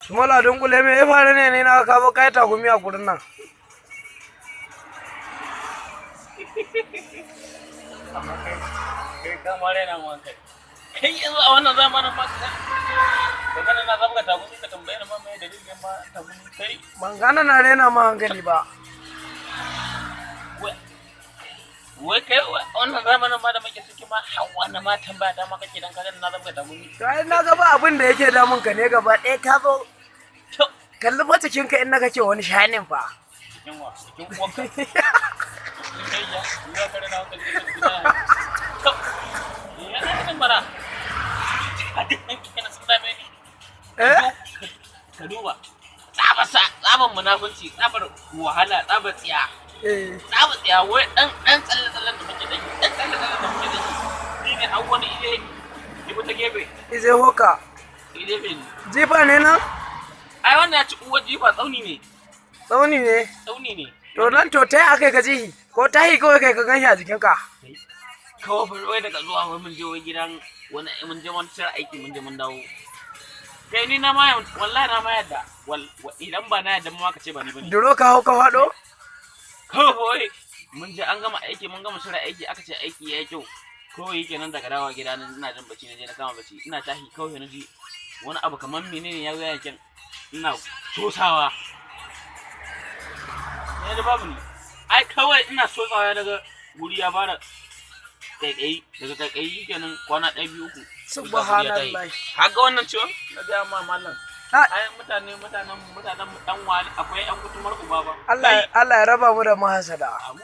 Sumala dunkule, me ya faru ne? Ne na ka zo kai tagumi a gurin nan? Amma kai ka ma raina mu hankali. Kai yanzu a wannan zamanin ma ka gana na zabga tagumi, ka tambaye ni ma me dalilin ma tagumi kai? Ban gane na rena ma hankali ba. Wai kai, wannan zamanin ma da muke ciki ma har wannan ma tambaya ta ma kake dan ka gana na zabga tagumi? To ai na ga ba abin da yake damun ka ne gaba ɗaya ka zo. To. Kalli fa cikin ka in na kake wani shanin fa. Cikin wa? Cikin uwanka? Kai ya ya ka raina hankali kake gida. To ya na nan bara a duk ɗan kike na sun dame ni. Eh? Ka duba tsabar sa, tsabar munafunci, tsabar wahala, tsabar tsiya. Eh. Tsabar tsiya, wai dan dan tsalle tsallen da muke dai, dan tsalle tsallen da muke dai ni ne har wani ile ya ta gefe. Ize hoka. Ile bin. Jifa ne nan? Ai wannan ya ci uwar jifa, tsauni ne. Tsauni ne. Tsauni ne. To nan to tai akai ka jihi ko tahi kawai kai ka ganshi a jikinka? Kawai fa wai daga zuwa wai mun je wai gidan wani, mun je wani tsira aiki, mun je mun dawo. Kai ni na ma, wallahi na ma yadda, idan ba na yadda ma ka ce ba ni bane. Duro ka hau ka faɗo? Kawai fa wai mun je an gama aiki, mun gama shirya aiki, aka ce aiki ya yi kyau. Kawai yake nan daga dawowa gida nan ina jin bacci, na je na kama bacci, ina tashi kawai na ji wani abu kamar menene ya zo yankin ina sosawa ne da babu ni. Ai kawai ina sosawa daga wuri ya fara kaikayi, daga kaikayi kenan kwana ɗaya, biyu, uku. Subhanallah. Haka wannan ciwon na ga ma mallam. Ah. Ai mutane mutanen mutanen mu dan wali akwai yan kutumar uba ba. Allah Allah ya raba mu da mahasada. Amu.